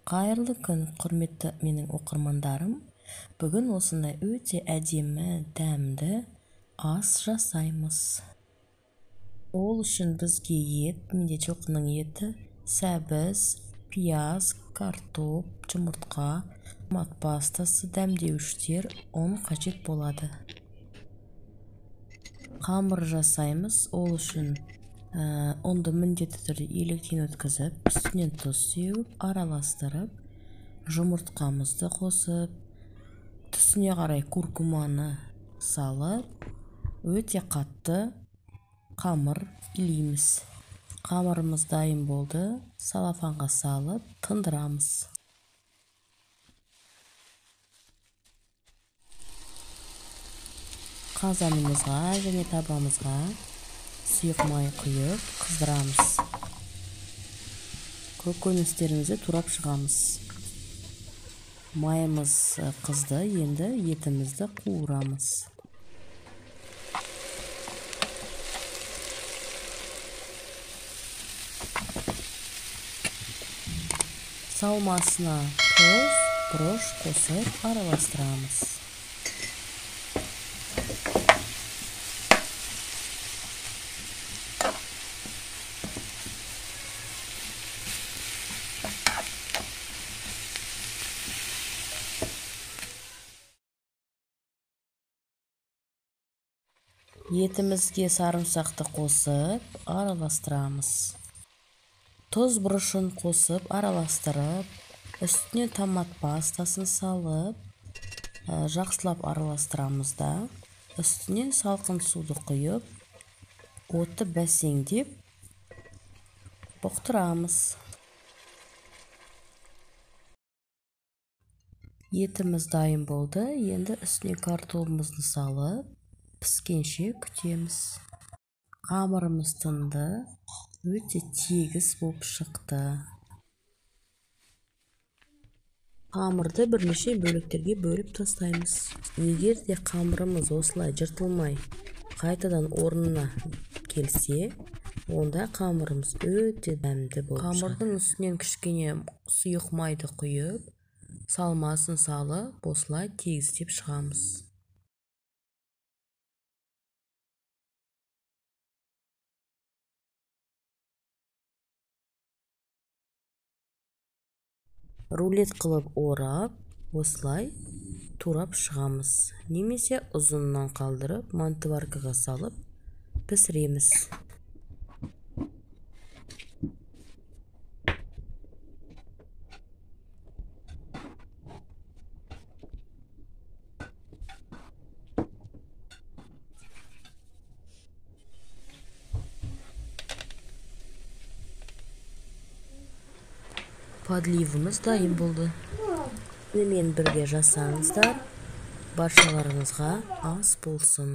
Қайырлы күн, құрметті менің оқырмандарым. Бүгін осындай өте әдемі, дәмді ас жасаймыз. Ол үшін бізге ет, менде жылқының еті, сәбіз, пияз, картоп, жұмыртқа, томат пастасы, дәмдеуіштер, ұн қажет болады. Қамыр жасаймыз. Ол үшін ұнды міндетті түрде електен өткізіп, үстінен тұз сеуіп, араластырып, жұмыртқамызды қосып, түсіне қарай куркуманы салып, өте қатты қамыр илейміз. Қамырымыз дайын болды. Салафанға салып, тындырамыз. Қазанымызға және табамызға сұйық май құйып, қыздырамыз. Көкөністерімізді турап шығамыз. Майымыз қызды, енді етімізді қуырамыз. Салмасына тұз, бұрыш қосып араластырамыз. Етімізге сарымсақты қосып араластырамыз. Тұз бұрышын қосып араластырып, үстіне томат пастасын салып, жақсылап араластырамыз да, үстіне салқын суды құйып, отты бәсеңдеп бұқтырамыз. Етіміз дайын болды. Енді үстіне картобымызды салып, піскенше күтеміз. Қамырымыз тынды, өте тегіс болып шықты. Қамырды бірнеше бөліктерге бөліп тастаймыз. Егер де қамырымыз осылай жыртылмай қайтадан орнына келсе, онда қамырымыз өте дәмді болып шығады. Қамырдың үстінен кішкене сұйық майды құйып, салмасын салып, осылай тегістеп шығамыз. Рулет қылып орап, осылай турап шығамыз. Немесе ұзыннан қалдырып, мантоваркаға салып пісіреміз. Подливымыз дайын болды. Менімен бірге жасаңыздар. Баршаларыңызға ас болсын.